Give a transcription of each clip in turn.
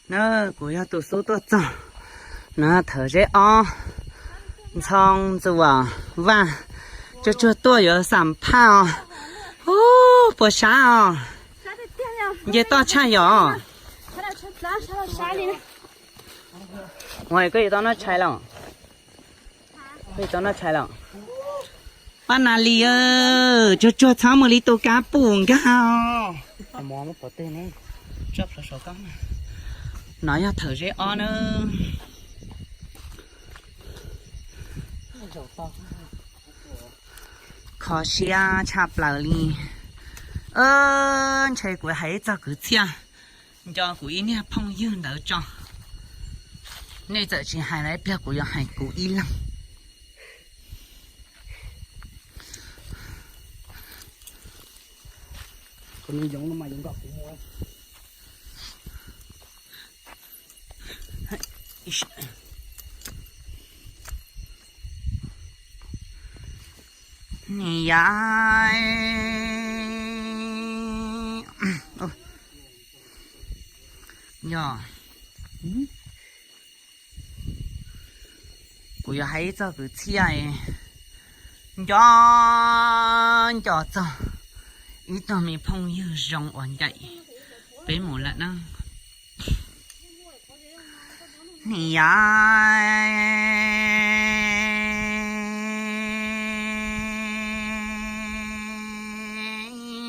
Na, kuv yog tus xub tuaj txog no, Thawm Zeb Ob, Ntxhoo Ntxuam Vaj, tsuag tsuag tuaj yuav xam phaj os. Ub, puas sab os? Nce toj tshaj yom? Ua koj yuav tau noj tshais los? Koj yuav tau noj tshais los? Paj Nas Lis, tsuag tsuag txhob mus li tus kab pum nkag. No yog Thawm Zeb Ob na. Kho siab tshaj plaws li. Ntshe kuv hais txog kwv txhiaj, nco kuv ib niag phooj ywg ntawd tso. Nej txawm tsis hais los ib pliag kuv yuav hais kuv ib leeg. Ni yam, yog, kuv yuav hais txog kwv txhiaj, nco, nco txog ib tug me phooj ywg zoo uas ncaim peb mus lawm na. Ni yam,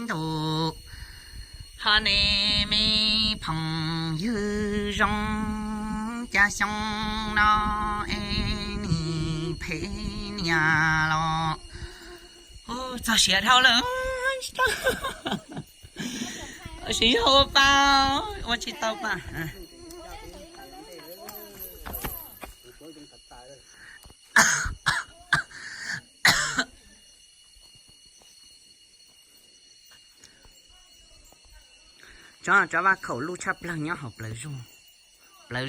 ntuj, ho nej me phooj ywg zoo cas xyoo no es nim phem niam los. Ub, txog siav dhau lawm. Siv zog ua pa, ua tsis tau pa. Tsob, tsob vaj khaum luj tshaj plaws nyob hauv plawv zos, plawv